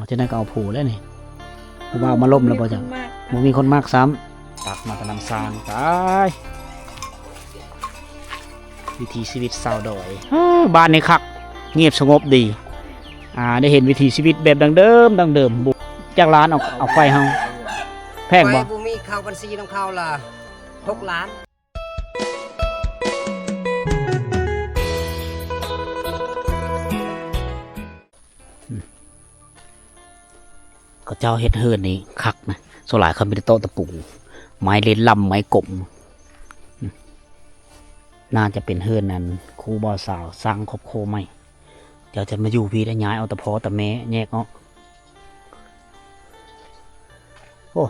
ຈັ່ງໃດກໍເອົາຜູ້ແລ້ວນີ້. ຜູ້ບ່າວມາລົມແລ້ວບໍ່ຈັກ? ບໍ່ມີຄົນມັກ ບໍ່ມີຄົນມັກຊ້ຳ. ຕັກມາແຕ່ນ້ຳສ້າງ. ຕາຍ ວິຖີຊີວິດຊາວດອຍ. ເອີ ບ້ານນີ້ຄັກ ງຽບສະຫງົບດີ. ອ່າ ໄດ້ເຫັນວິຖີຊີວິດແບບດັ້ງເດີມ ດັ້ງເດີມ. ຈັກລ້ານ ເອົາ ເອົາໄຟເຮົາ ແພງບໍ່? ໄຟບໍ່ມີ ເຂົ້າບັນຊີນຳເຂົາລະຫົກລ້ານ. ເຂົາເຈົ້າເຮັດເຮືອນນີ້ຄັກນະ, ສ່ວນຫຼາຍເຂົາມີແຕ່ໂຕະຕະປູ, ໄມ້ເລນລຳ, ໄມ້ກົມ. ໜ້າຈະເປັນເຮືອນນັ້ນ ຄູ່ບ່າວສາວສ້າງຄອບຄົວໃໝ່. ເຈົ້າຈະມາຢູ່ພີ້ ແລ້ວຍ້າຍເອົາຕາພໍ່ຕາແມ່ແຍກອອກ. ໂອ້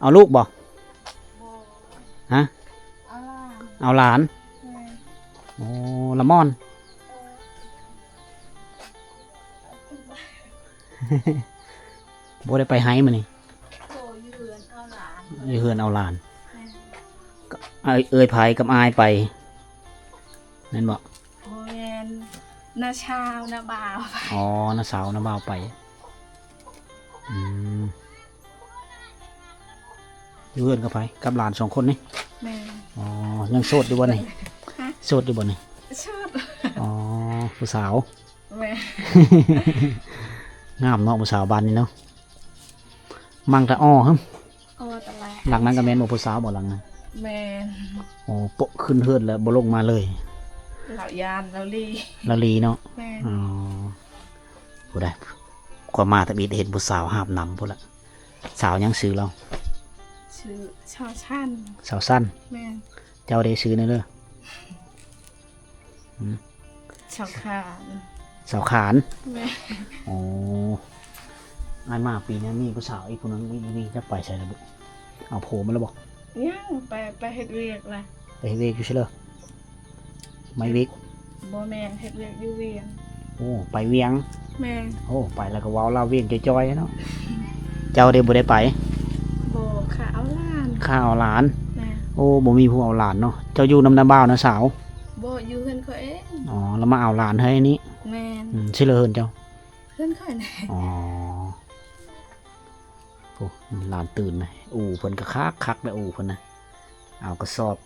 ເອົາລູກບໍ່? ບໍ່. ຮະ? ເອົາຫຼານ. ເອົາຫຼານ? ແມ່ນ. ໂອ້ ລະມ່ອນ. ບໍ່ໄດ້ໄປໄຮ່ມື້ນີ້? ໂອ້ ຢູ່ເຮືອນເອົາຫຼານ. ຢູ່ເຮືອນເອົາຫຼານ. ແມ່ນ. ເອີ່ຍ ເອີ່ຍໃຜກັບອ້າຍໄປ ແມ່ນບໍ່? ບໍ່ແມ່ນ ນ້າສາວນ້າບ່າວ. ອໍ ນ້າສາວນ້າບ່າວໄປ. ອືມ ຢູ່ເຮືອນກັບໃຜ? ກັບຫຼານສອງຄົນນີ້? ແມ່ນ. ອໍ ຍັງໂສດຢູ່ບໍ່ນີ້? ຮະ? ໂສດຢູ່ບໍ່ນີ້? ໂສດ. ອໍ ຜູ້ສາວ. ແມ່ນ. ງາມເນາະ ຜູ້ສາວບ້ານນີ້ເນາະ. ມັກແຕ່ອໍ ຫຶ ອໍຕະຫຼາດ. ຫຼັງນັ້ນກໍແມ່ນບໍ່ ຜູ້ສາວບໍ່ຫຼັງນັ້ນ? ແມ່ນ. ໂອ້ ໂປະ ຂຶ້ນເຮືອນແລ້ວບໍ່ລົງມາເລີຍ. ລາວຢ້ານ ລາວຫຼີ່. ລາວຫຼີ່ເນາະ? ແມ່ນ. ອໍ ຜູ້ໃດ ຂ້ອຍມາທຳອິດເຫັນຜູ້ສາວຫາບນ້ຳພຸ້ນລະ. ສາວຫຍັງຊື່ລາວ? ຊື່ສາວສັນ. ສາວສັນ. ແມ່ນ. ເຈົ້າເດ ຊື່ແນ່ເດີ? ຫຶ ສາວຂານ. ສາວຂານ. ແມ່ນ. ໂອ້ ອ້າຍມາປີນີ້ມີຜູ້ສາວອີກຜູ້ໜຶ່ງຢູ່ນີ້ ຈັກໄປໃສລະບຸ? ເອົາຜົວມາແລ້ວບໍ່? ຍັງ. ໄປ ໄປເຮັດວຽກລະ. ໄປເຮັດວຽກຢູ່ໃສເລີ? ໄມວຽກ. ບໍ່ແມ່ນ ເຮັດວຽກຢູ່ວຽງ. ໂອ້ ໄປວຽງ. ແມ່ນ. ໂອ້ ໄປແລ້ວກໍເວົ້າລາວວຽງຈ່ອຍໆເນາະ. ເຈົ້າເດ ບໍ່ໄດ້ໄປ? ບໍ່. ຂ້າເອົາຫຼານ. ຂ້າເອົາຫຼານ. ແມ່ນ. ໂອ້ ບໍ່ມີຜູ້ເອົາຫຼານເນາະ. ເຈົ້າຢູ່ນຳນ້າບ່າວນ້າສາວ? ບໍ່ ຢູ່ເຮືອນຂ້ອຍເອງ. ອໍ ລະມາເອົາຫຼານໃຫ້ນີ້. ແມ່ນ. ອືມ ຊິເລີເຮືອນເຈົ້າ? ເຮືອນຂ້ອຍ. ອໍ ໂອ້ ຫຼານຕື່ນນະ. ອູ່ເພິ່ນກໍຄັກໆ ເດ້ ອູ່ເພິ່ນນະ. ເອົາກະສອບ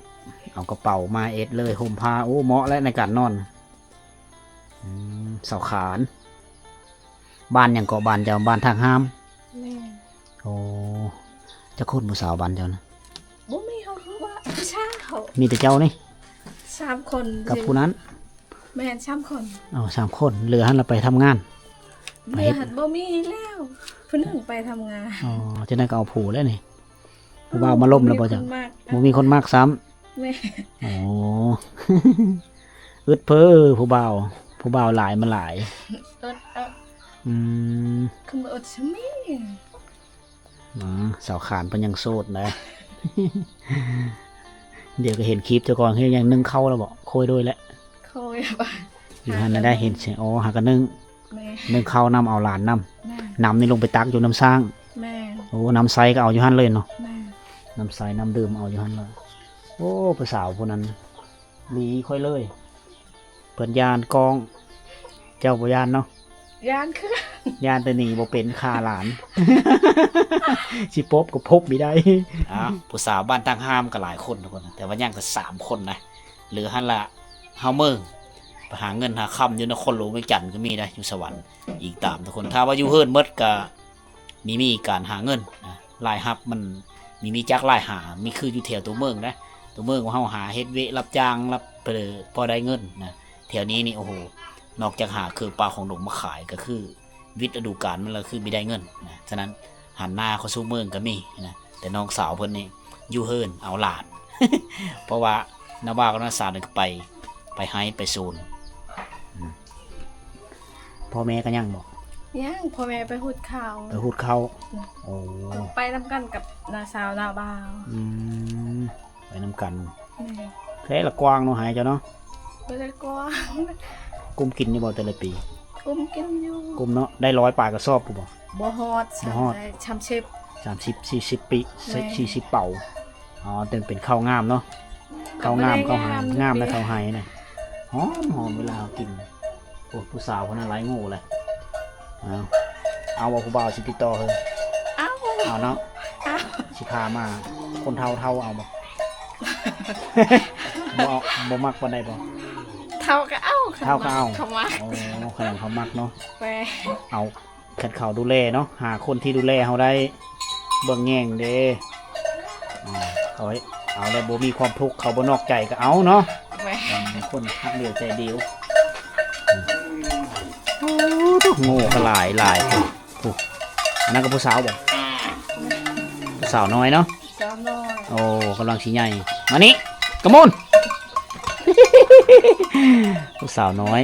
ເອົາກະເປົາມາເອັດເລີຍ ຫົ່ມຜ້າ. ໂອ້ ເໝາະແຫຼະໃນການນອນ. ອືມ ສາວຂານ. ບ້ານຫຍັງເກາະ ບ້ານເຈົ້າ? ບ້ານທ່າງຫ້າມ. ແມ່ນ. ໂອ້ ຈັກຄົນຜູ້ສາວບ້ານເຈົ້ານະ? ບໍ່ມີ. ເຮົາຄືວ່າຜູ້ຊາຍເຮົາ ມີແຕ່ເຈົ້ານີ້? ສາມຄົນ. ກັບຜູ້ນັ້ນ? ແມ່ນ ສາມຄົນ. ເອົາ ສາມຄົນ. ເຫຼືອຫັ້ນລະໄປທຳງານ? ເຫຼືອຫັ້ນບໍ່ມີແລ້ວ ຜູ້ໜຶ່ງໄປທຳງານ. ອໍ ຈັ່ງໃດກໍເອົາຜູ້ແລ້ວນີ້. ຜູ້ບ່າວມາລົມແລ້ວບໍ່ຈັກ? ບໍ່ມີຄົນມັກ. ບໍ່ມີຄົນມັກຊ້ຳ. ແມ່ນ. ໂອ້ ອຶດເພີ ຜູ້ບ່າວ ຜູ້ບ່າວຫຼາຍມາຫຼາຍ. ອຶດ ອຶດ. ອືມ ຄືມາອຶດຊະມີ. ອືມ ສາວຂານເພິ່ນຍັງໂສດນະ. ດຽວກໍເຫັນຄລິບເຈົ້າຂອງເຮັດຫຍັງ ໜຶ້ງເຂົ້າແລ້ວບໍ່? ໂຄຍໂດຍແຫຼະ. ໂຄຍ. ຢູ່ຫັ້ນນະໄດ້ເຫັນ. ອໍ ຫາກະໜຶ້ງ. ແມ່ນ. ໜຶ້ງເຂົ້ານຳ ເອົາຫຼານນຳ. ແມ່ນ. ນ້ຳນີ້ລົງໄປຕັກຢູ່ນ້ຳສ້າງ. ແມ່ນ. ໂອ້ ນ້ຳໃສກໍເອົາຢູ່ຫັ້ນເລີຍເນາະ. ແມ່ນ. ນ້ຳໃສນ້ຳດື່ມເອົາຢູ່ຫັ້ນເລີຍ. ໂອ້ ຜູ້ສາວຜູ້ນັ້ນ ຫຼີຂ້ອຍເລີຍ. ເພິ່ນຢ້ານກ້ອງ ເຈົ້າບໍ່ຢ້ານເນາະ? ຢ້ານຄືກັນ. ຢ້ານແຕ່ໜີບໍ່ເປັນ ຂ້າຫຼານ. ຊິປົບກໍປົບບໍ່ໄດ້. ອ້າວ ຜູ້ສາວບ້ານທ່າງຫ້າມກໍຫຼາຍຄົນທຸກຄົນ ແຕ່ວ່າຍັງແຕ່ສາມຄົນນະ. ເຫຼືອຫັ້ນລະ ເຮົາເມືອງ ໄປຫາເງິນຫາຄຳຢູ່ນະຄອນຫຼວງວຽງຈັນກໍມີໄດ໋ ຢູ່ສະຫວັນອີກຕາມທຸກຄົນ. ຖ້າວ່າຢູ່ເຮືອນໝົດກໍມີ ມີການຫາເງິນນະ ລາຍຮັບມັນມີ ມີຈັກລາຍຫາ ມີຄືຢູ່ແຖວຕົວເມືອງນະ. ຕົວເມືອງຂອງເຮົາຫາເຮັດວຽກຮັບຈ້າງ ຮັບ ພໍໄດ້ເງິນນະ. ແຖວນີ້ນີ້ ໂອ້ໂຫ ນອກຈາກຫາເຄື່ອງປ່າຂອງດົງມາຂາຍ ກໍຄືວິດລະດູການມັນລະຄືມີໄດ້ເງິນນະ. ສະນັ້ນ ຫັນໜ້າເຂົ້າສູ່ເມືອງກໍມີນະ. ແຕ່ນ້ອງສາວເພິ່ນນີ້ຢູ່ເຮືອນເອົາຫຼານ ເພາະວ່ານ້າບ່າວກັບນ້າສາວນີ້ກໍໄປ ໄປໄຮ່ໄປສວນ. ອືມ ພໍ່ແມ່ກໍຍັງບໍ່? ຍັງ. ພໍ່ແມ່ໄປຫຸດເຂົ້າ. ໄປຫຸດເຂົ້າ. ອືມ. ໂອ້ ໄປນຳກັນກັບນ້າສາວນ້າບ່າວ. ອືມ ໄປນຳກັນ. ແມ່ນ. ແທ້ລະ ກວ້າງເນາະ ໄຮ່ເຈົ້າເນາະ? ບໍ່ໄດ້ກວ້າງ. ກຸ້ມກິນຢູ່ບໍ່ແຕ່ລະປີ? ກຸ້ມກິນຢູ່. ກຸ້ມເນາະ. ໄດ້ຮ້ອຍປາຍກະສອບພຸ້ນບໍ່? ບໍ່ຮອດ. ບໍ່ຮອດ. ສາມສິບ ສາມສິບ ສີ່ສິບປີ. ແມ່ນ. ສີ່ສິບເປົາ. ອໍ ແຕ່ເປັນເຂົ້າງາມເນາະ. ເຂົ້າງາມ ເຂົ້າໄຮ່ ງາມນະ ເຂົ້າໄຮ່ນະ. ຫອມໆ ເວລາເຮົາກິນ. ໂອ້ ຜູ້ສາວຄົນນັ້ນໄລ່ງູແຫຼະ. ອ້າວ. ເອົາບໍ່ ຜູ້ບ່າວຊິຕິດຕໍ່ເຮີ? ເອົາ ເອົາເນາະ ເອົາ ຊິພາມາ. ຄົນເຖົ້າເຖົ້າເອົາບໍ່? ບໍ່ເອົາ ບໍ່ມັກປານໃດບໍ່? ເຖົ້າກໍເອົາ ເຖົ້າກໍເອົາ ຄັນມັກ ໂອ້ ຄັນເຂົາມັກເນາະ ແມ່ນ ເອົາ ຄັນເຂົາດູແລເນາະ ຫາຄົນທີ່ດູແລເຮົາໄດ້ ເບິ່ງແຍງເດ້ ອາ ເຂົາເອົາແລ້ວບໍ່ມີຄວາມທຸກ ເຂົາບໍ່ນອກໃຈກໍເອົາເນາະ ແມ່ນ ອືມ ຄົນຮັກດຽວໃຈດຽວ. ໂອ້ ໂອ້ ໂອ້ ໂຫ ກໍຫຼາຍ ຫຼາຍ ຜູ້ ອັນນັ້ນກໍຜູ້ສາວບໍ່? ຜູ້ສາວນ້ອຍເນາະ ສາວນ້ອຍ ໂອ້ ກຳລັງຊິໃຫຍ່ ມານີ້ ກະມຸນ ຜູ້ສາວນ້ອຍ.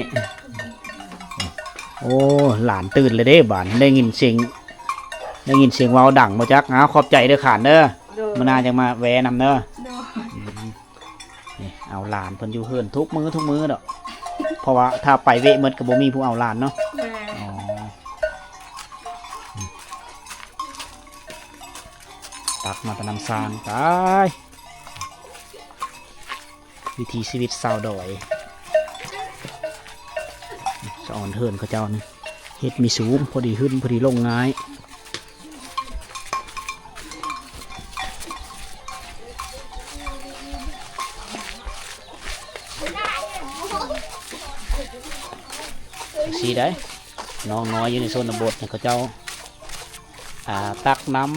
ໂອ້ ຫຼານຕື່ນເລີຍເດ້ບາດນີ້ ໄດ້ຍິນສຽງ ໄດ້ຍິນສຽງເວົ້າດັງບໍ່ຈັກ. ອ້າວ ຂອບໃຈເດີຂານເດີ ໂດຍ ມື້ໜ້າຈັ່ງມາແວ່ນຳເດີ ໂດຍ ອືມ ນີ້ ເອົາຫຼານເພິ່ນຢູ່ເຮືອນທຸກມື້ທຸກມື້ດອກ ເພາະວ່າຖ້າໄປເວະໝົດກໍບໍ່ມີຜູ້ເອົາຫຼານເນາະ ແມ່ນ ອໍ ຕັກມາແຕ່ນ້ຳຊານໄປ. ວິຖີຊີວິດຊາວດອຍ ສະອອນເຮືອນເຂົາເຈົ້ານີ້ ເຮັດມີສູງ ພໍດີຂຶ້ນ ພໍດີລົງງ່າຍ. ຊີ້ໄດ໋ ນ້ອງນ້ອຍຢູ່ໃນຊົນນະບົດເຂົາເຈົ້າ ອ່າ ຕັກນ້ຳ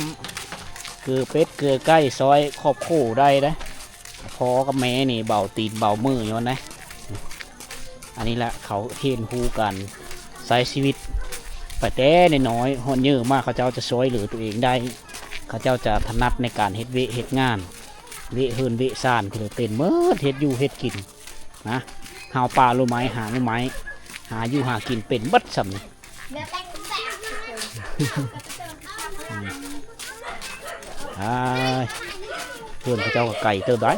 ເກືອເປັດເກືອໄກ່ຊ່ອຍຄອບຄົວໄດ້ເດ້. ພໍ່ກັບແມ່ນີ້ເບົາຕີນເບົາມືຢູ່ຫັ້ນນະ. ອັນນີ້ລະເຂົາຮຽນຮູ້ການໃຊ້ຊີວິດໄປແຕ່ນ້ອຍໆ ຮອດເຍີມາເຂົາເຈົ້າຈະຊ່ອຍເຫຼືອຕົວເອງໄດ້ ເຂົາເຈົ້າຈະຖະໜັດໃນການເຮັດວຽກເຮັດງານ ວຽກເຮືອນວຽກຊານ ຄືເປັນໝົດ ເຮັດຢູ່ເຮັດກິນນະ. ເຮົາປ່າລູກໄມ້ ຫາລູກໄມ້ ຫາຢູ່ຫາກິນເປັນເບິດຊ່ຳນີ້. ອ້າຍ ເຮືອນເຂົາເຈົ້າກໍໄກເຕີບໄດ໋.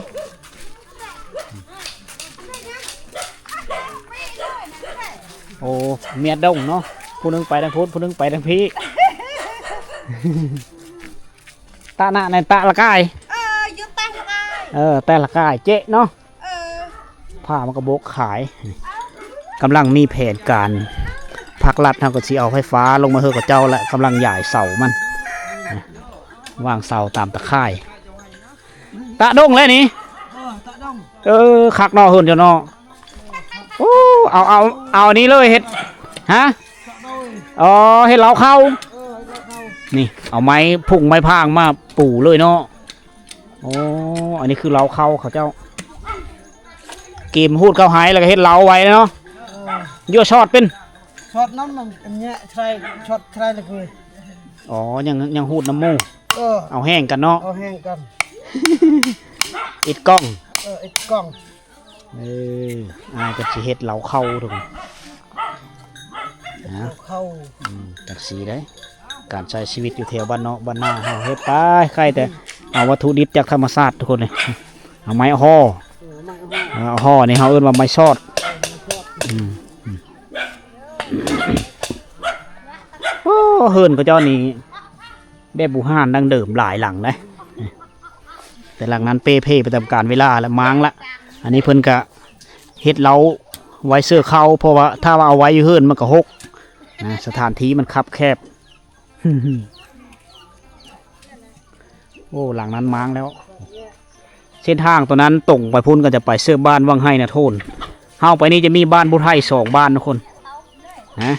ໂອ້ ເມຍດົງເນາະ ຜູ້ໜຶ່ງໄປທາງພຸ້ນ ຜູ້ໜຶ່ງໄປທາງພີ້. ຕະນະໃນຕະລະກາຍ ເອີ ຢູ່ແຕ່ລະກາຍ ເອີ ແຕ່ລະກາຍເຈະເນາະ. ເອີ ຜ້າມັນກະບົກຂາຍ. ກຳລັງມີແຜນການ ພາກລັດເຮົາກໍຊິເອົາໄຟຟ້າລົງມາເຮີ້ເຂົາເຈົ້າ ແລະ ກຳລັງຢາຍເສົາມັນ ວາງເສົາຕາມຕາຂ່າຍ. ຕະດົງແລ້ວນີ້ ເອີ ຕະດົງ ເອີ ຄັກເນາະ ເຮືອນເຈົ້າເນາະ. ໂອ້ ເອົາ ເອົາ ເອົາອັນນີ້ເລີຍເຮັດ ຮະ? ອໍ ເຮັດເລົ້າເຂົ້າ ເອີ ເຮັດເລົ້າເຂົ້າ. ນີ້ ເອົາໄມ້ພຸ້ງໄມ້ພາງມາປູເລີຍເນາະ. ໂອ້ ອັນນີ້ຄືເລົ້າເຂົ້າເຂົາເຈົ້າ ກຽມຮູດເຂົ້າໄຮ່ ແລ້ວກໍເຮັດເລົ້າໄວ້ເນາະ. ເອີ ຢູ່ຊອດເປັນ ຊອດນ້ຳມັນອັນເນີ້ຍ ໃສ່ຊອດໃສ່ລະຄື ອໍ ຍັງ ຍັງຮູດນ້ຳໝູ່. ເອີ ເອົາແຫ້ງກັນເນາະ ເອົາແຫ້ງກັນ ອິດກ້ອງ ເອີ ອິດກ້ອງ. ເອີ ອ້າຍກໍຊິເຮັດເລົ້າເຂົ້າທຸກຄົນ ເອົາເຂົ້າ ອືມ ຈັກຊີ້ໄດ໋ ການໃຊ້ຊີວິດຢູ່ແຖວບ້ານເນາະບ້ານນາເຮົາເຮັດໄປ ໃຄ່ແຕ່ເອົາວັດຖຸດິບຈາກທຳມະຊາດທຸກຄົນເລີຍ. ເອົາໄມ້ຫໍ່ ເອີ ເອົາໄມ້ຫໍ່ ເອົາຫໍ່ນີ້ເຮົາເອີ້ນວ່າໄມ້ຊອດ ເອີ ໄມ້ຊອດ ອືມ ອືມ. ໂອ້ ເຮືອນເຂົາເຈົ້ານີ້ແບບບູຮານດັ້ງເດີມຫຼາຍຫຼັງເດ້ ແຕ່ຫຼັງນັ້ນເປ່ເພໄປຕາມການເວລາລະ ມ້າງລະ. ອັນນີ້ເພິ່ນກະເຮັດເລົ້າໄວ້ຊົ່ວຄາວ ເພາະວ່າຖ້າວ່າເອົາໄວ້ຢູ່ເຮືອນມັນກະຫົກນະ ສະຖານທີ່ມັນຄັບແຄບ. ໂອ້ ຫຼັງນັ້ນມ້າງແລ້ວ. ເສັ້ນທາງຕົວນັ້ນຕົງໄປພຸ້ນກໍຈະໄປເຊິ່ງບ້ານວັງໄຮ່ນາໂທນ. ເຮົາໄປນີ້ຈະມີບ້ານຜູ້ໄທສອງບ້ານທຸກຄົນ ຮະ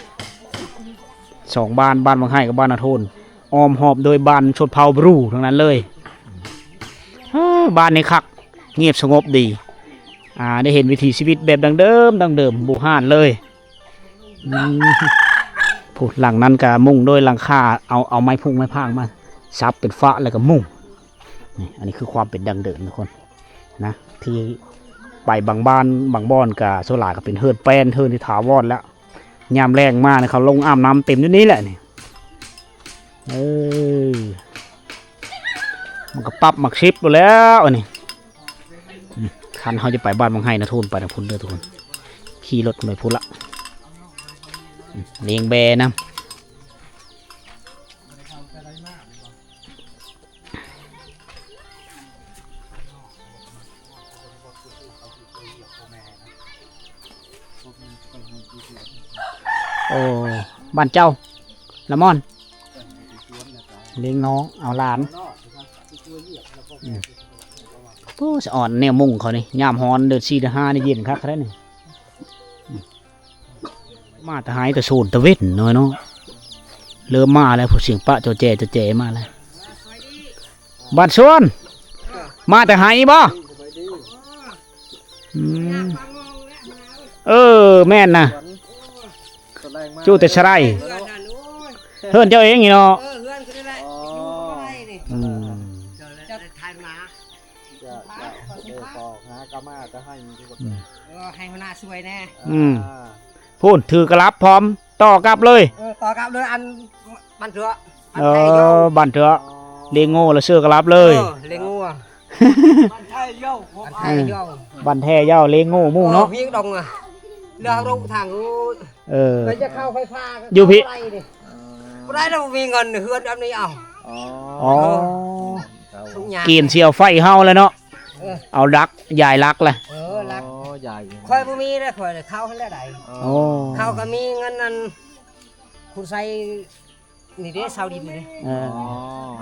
ສອງບ້ານ ບ້ານວັງໄຮ່ກັບບ້ານນາໂທນ ອ້ອມຮອບໂດຍບ້ານຊົນເຜົ່າບຣູທັງນັ້ນເລີຍ. ເອີ ບ້ານນີ້ຄັກ ງຽບສະຫງົບດີ ອ່າ ໄດ້ເຫັນວິຖີຊີວິດແບບດັ້ງເດີມ ດັ້ງເດີມບູຮານເລີຍ. ອືມ ພຸ້ນ ຫຼັງນັ້ນກະມຸງໂດຍຫຼັງຄາ ເອົາ ເອົາໄມ້ພຸ້ງໄມ້ພາງມາສັບເປັນຝາ ແລ້ວກະມຸງ. ນີ້ ອັນນີ້ຄືຄວາມເປັນດັ້ງເດີມທຸກຄົນນະ ທີ່ໄປບາງບ້ານບາງບ່ອນກະສ່ວນຫຼາຍກະເປັນເຮືອນແປ້ນ ເຮືອນທີ່ຖາວອນແລ້ວ. ຍາມແລ້ງມານີ້ເຂົາລົງອາບນ້ຳເຕັມຢູ່ນີ້ແຫຼະນີ້. ເອີ ມັນກໍປັບໝາກສິບໂລດແລ້ວອັນນີ້. ອືມ ຄັນເຮົາຈະໄປບ້ານບັງໄຮນາໂທນ ໄປທາງພຸ້ນເດີທຸກຄົນ ຂີ່ລົດໄປພຸ້ນລະ. ອືມ ລ້ຽງແບ້ນຳ. ໂອ້ ບ້ານເຈົ້າ ລະມອນ ລ້ຽງນ້ອງ ເອົາຫຼານ. ອືມ ໂອ້ ສະອອນແນວມຸງເຂົານີ້ ຍາມຮ້ອນເດືອນສີ່ເດືອນຫ້ານີ້ເຢັນຄັກແທ້ນີ້. ອືມ ມາແຕ່ໄຮ່ແຕ່ສວນຕາເວັນນ້ອຍເນາະ ເລີ່ມມາແລ້ວ ຜູ້ສຽງປະຈໍແຈຈໍແຈມາແລ້ວ. ບ້ານສວນ ມາແຕ່ໄຮ່ບໍ່? ອືມ ເອີ ແມ່ນນະ ຈູແຕ່ສະໄລ. ເຮືອນເຈົ້າເອງນີ້ເນາະ. ເອີ ເຮືອນຄືນີ້ແຫຼະ. ອໍ ຢູ່ບໍ່ໄດ້ນີ້. ອືມ ເຈົ້າໄດ້ຖ່າຍມາ. ເຈົ້າ ເຈົ້າ ເຈົ້າ ກໍຫາກໍມາແຕ່ໄຮ່. ອືມ ເອີ ໃຫ້ຫົວໜ້າຊ່ວຍແດ່. ອືມ ອ່າ ພຸ້ນ ຖືກະລັບພ້ອມ ຕໍ່ກັບເລີຍ. ເອີ ຕໍ່ກັບເລີຍ ອັນ ບ້ານເຖືອ. ເອີ ບ້ານເຖືອ ອໍ ລ້ຽງງົວແລ້ວຊື້ກະລັບເລີຍ. ເອີ ລ້ຽງງົວ ບ້ານແທ້ເຍົາ ບ້ານແທ້ເຍົາ ບ້ານແທ້ເຍົາ ລ້ຽງງົວໝູ່ເນາະ. ເອີ ວຽງດົງອະ ເລື່ອງລົງທາງ ເອີ ໄປຈະເຂົ້າໄຟຟ້າ ຢູ່ພີ້ ເຂົ້າບໍ່ໄດ້ນີ້ ບໍ່ໄດ້ແລ້ວ ບໍ່ມີເງິນ ເຮືອນແບບນີ້ເອົາ. ອໍ ເອີ ທຸກຍາກ ກຽມຊິເອົາໄຟເຮົາແລ້ວເນາະ. ເອີ ເອົາຫຼັກ ຢາຍຫຼັກແຫຼະ. ເອີ ຫຼັກ ອໍ ຢາຍ ຂ້ອຍບໍ່ມີເດ້ ຂ້ອຍເຂົ້າຫັ້ນແຫຼະໃດ. ອໍ ເຂົ້າກໍມີເງິນອັນ ຄຸນໄຊ ນີ້ເດ້ ຊາວດິນນີ້ເດ້. ເອີ ອໍ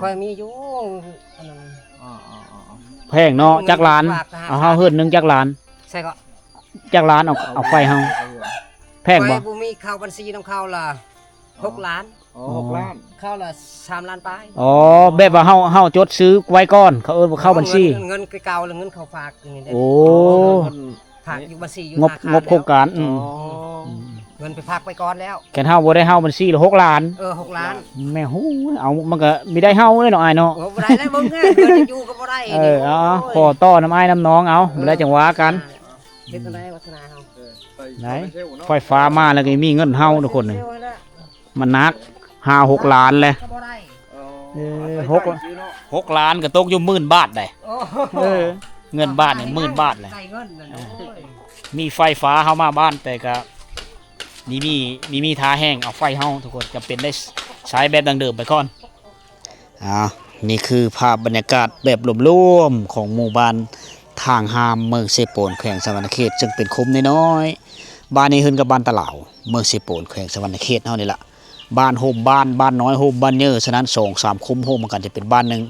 ຂ້ອຍມີຢູ່ອັນນັ້ນ. ອໍ ແພງເນາະ. ຈັກລ້ານ? ເອົາເຮົາເຮືອນໜຶ່ງຈັກລ້ານ? ໃສ່ກໍ ຈັກລ້ານ ເອົາ ເອົາໄຟເຮົາ ແພງບໍ່? ຂ້ອຍບໍ່ມີເຂົ້າບັນຊີນຳເຂົາລະ ຫົກລ້ານ. ອໍ ຫົກລ້ານ ເຂົ້າລະສາມລ້ານປາຍ. ອໍ ແບບວ່າເຮົາ ເຮົາຈົດຊື້ໄວ້ກ່ອນ ເຂົາເອີ້ນວ່າເຂົ້າບັນຊີ. ເງິນ ເງິນເກົ່າ ແລະ ເງິນເຂົາຝາກນີ້ເດ້. ໂອ້ ເງິນ ຝາກຢູ່ບັນຊີ ຢູ່ ງົບ ທະນາຄານ ງົບໂຄງການ. ແລ້ວ ອືມ ອໍ ອືມ ເງິນໄປຝາກໄວ້ກ່ອນແລ້ວ. ຄັນເຮົາບໍ່ໄດ້ເຮົາບັນຊີລະ ຫົກລ້ານ. ເອີ ຫົກລ້ານ ແມ່ນ. ໂອ້ ເອົາ ມັນກໍມີໄດ້ເຮົາເດ້ເນາະ ອ້າຍເນາະ. ໂອ້ ບໍ່ໄດ້ແລ້ວ ເບິ່ງແນ່ ເງິນຢູ່ກໍບໍ່ໄດ້. ເອີ ນີ້ ເອົາ ໂອ້ຍ ຂໍຕໍ່ນຳອ້າຍນຳນ້ອງເອົາ ບໍ່ໄດ້ຈັ່ງວ່າກັນ. ອ່າ ເຮັດຈັ່ງໃດວາສະໜາເຮົາ. ໄດ້ ໄຟຟ້າມາແລ້ວກໍມີເງິນເຮົາທຸກຄົນນີ້. ມັນໜັກ ຫ້າຫົກລ້ານແຫຼະ. ເອີ ຫົກ ຫົກລ້ານກໍຕົກຢູ່ໝື່ນບາດໄດ໋. ໂອ້ ເອີ ເງິນບາດນີ້ໝື່ນບາດແຫຼະ. ໄດ້ເງິນນັ້ນ ໂອ້ຍ ມີໄຟຟ້າເຮົາມາບ້ານ ແຕ່ກໍມີ ມີ ມີ ມີທ່າແຮງເອົາໄຟເຮົາທຸກຄົນ ຈຳເປັນໄດ້ໃຊ້ແບບດັ້ງເດີມໄປກ່ອນ. ອ່າ ນີ້ຄືພາບບັນຍາກາດແບບລວມໆຂອງໝູ່ບ້ານທາງຫ້າມ ເມືອງເຊໂປນ ແຂວງສະຫວັນນະເຂດ ເຊິ່ງເປັນຄຸ້ມນ້ອຍໆ. ບ້ານນີ້ເຮືອນກັບບ້ານຕະຫຼາວ ເມືອງເຊໂປນ ແຂວງສະຫວັນນະເຂດເຮົານີ້ລະ. ບ້ານໂຮມບ້ານ ບ້ານນ້ອຍໂຮມບ້ານເຍີະ ສະນັ້ນ ສອງສາມຄຸ້ມໂຮມກັນຈະເປັນບ້ານໜຶ່ງ.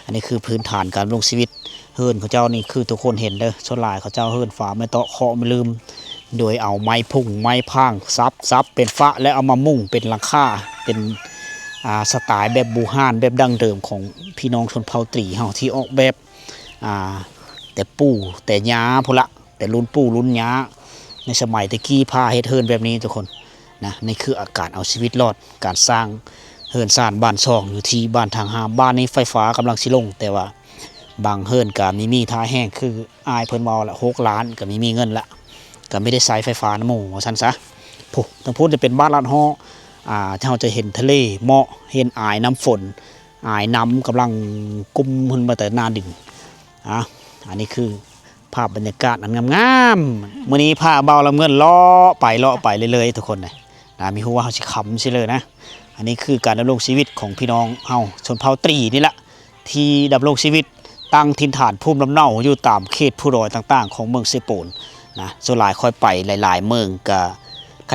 ອັນນີ້ຄືພື້ນຖານການດຳລົງຊີວິດ. ເຮືອນເຂົາເຈົ້ານີ້ຄືທຸກຄົນເຫັນເດີ ສ່ວນຫຼາຍເຂົາເຈົ້າເຮືອນຝາໄມ້ເຕາະເຄາະໄມ້ລືມ ໂດຍເອົາໄມ້ພຸ່ງໄມ້ພາງສັບ ສັບເປັນຝາ ແລ້ວເອົາມາມຸງເປັນຫຼັງຄາ ເປັນ ອ່າ ສະຕາຍແບບບູຮານ ແບບດັ້ງເດີມຂອງພີ່ນ້ອງຊົນເຜົ່າຕຣີເຮົາ ທີ່ອອກແບບ ອ່າ ແຕ່ປູ່ແຕ່ຍ່າພຸ້ນລະ ແຕ່ລຸ້ນປູ່ລຸ້ນຍ່າ ໃນສະໄໝແຕ່ກີ້ ພາເຮັດເຮືອນແບບນີ້ທຸກຄົນນະ. ນີ້ຄືອາການເອົາຊີວິດລອດ ການສ້າງເຮືອນຊານບ້ານຊ່ອງຢູ່ທີ່ບ້ານທາງຫ້າມ. ບ້ານນີ້ໄຟຟ້າກຳລັງຊິລົງ ແຕ່ວ່າບາງເຮືອນກໍມີມີທ່າແຮງ ຄືອ້າຍເພິ່ນເວົ້າລະ ຫົກລ້ານກໍມີມີເງິນລະ ກໍມີໄດ້ໃຊ້ໄຟຟ້ານຳໝູ່ວ່າຊັ້ນຊະ. ພຸ້ນ ທາງພຸ້ນຈະເປັນບ້ານລາດເຮາະ ອ່າ ເຮົາຈະເຫັນທະເລໝອກ ເຫັນອາຍນ້ຳຝົນ ອາຍນ້ຳກຳລັງກຸ້ມຂຶ້ນມາແຕ່ໜ້າດິນ. ອ່າ ອັນນີ້ຄືພາບບັນຍາກາດອັນງາມໆ. ມື້ນີ້ພາບ່າວລຳເງິນເລາະໄປເລາະໄປເລື້ອຍໆ ທຸກຄົນນະ ນະ ມີຮູ້ວ່າເຮົາຊິຄ່ຳຊິເລີນະ. ອັນນີ້ຄືການດຳລົງຊີວິດຂອງພີ່ນ້ອງເຮົາຊົນເຜົ່າຕຣີນີ້ລະ ທີ່ດຳລົງຊີວິດຕັ້ງຖິ່ນຖານພູມລຳເນົາຢູ່ຕາມເຂດພູດອຍຕ່າງໆຂອງເມືອງເຊໂປນນະ. ສ່ວນຫຼາຍຂ້ອຍໄປຫຼາຍໆເມືອງກ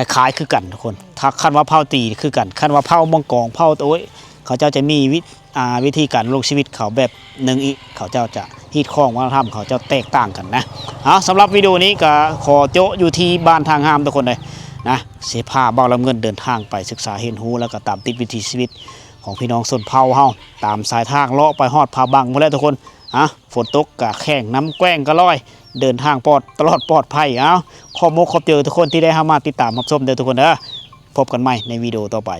ະ ຄ້າຍໆຄືກັນທຸກຄົນ. ຖ້າຄັນວ່າເຜົ່າຕຣີຄືກັນ ຄັນວ່າເຜົ່າມັງກອງ ເຜົ່າ ໂອ້ຍ ເຂົາເຈົ້າຈະມີວິ ອ່າ ວິທີການດຳລົງຊີວິດເຂົາແບບໜຶ່ງອີກ ເຂົາເຈົ້າຈະຮີດຄອງວັດທະນະທຳເຂົາເຈົ້າແຕກຕ່າງກັນນະ. ເອົາ ສຳລັບວິດີໂອນີ້ກໍຂໍໂຈະຢູ່ທີ່ບ້ານທາງຫ້າມທຸກຄົນເລີຍນະ ຊິພາບ່າວລຳເງິນເດີນທາງໄປສຶກສາຮຽນຮູ້ ແລ້ວກໍຕາມຕິດວິຖີຊີວິດຂອງພີ່ນ້ອງຊົນເຜົ່າເຮົາ ຕາມສາຍທາງເລາະໄປຮອດຜາບັງພຸ້ນແຫຼະທຸກຄົນ. ອ່າ ຝົນຕົກກະແຂ້ງ ນ້ຳແກ້ງກະລອຍ ເດີນທາງປອດ ຕະຫຼອດປອດໄພ. ເອົາ ຂອບມຸກຂອບໃຈທຸກຄົນທີ່ໄດ້ເຂົ້າມາຕິດຕາມຮັບຊົມເດີທຸກຄົນເດີ. ພົບກັນໃໝ່ໃນວິດີໂອຕໍ່ໄປ.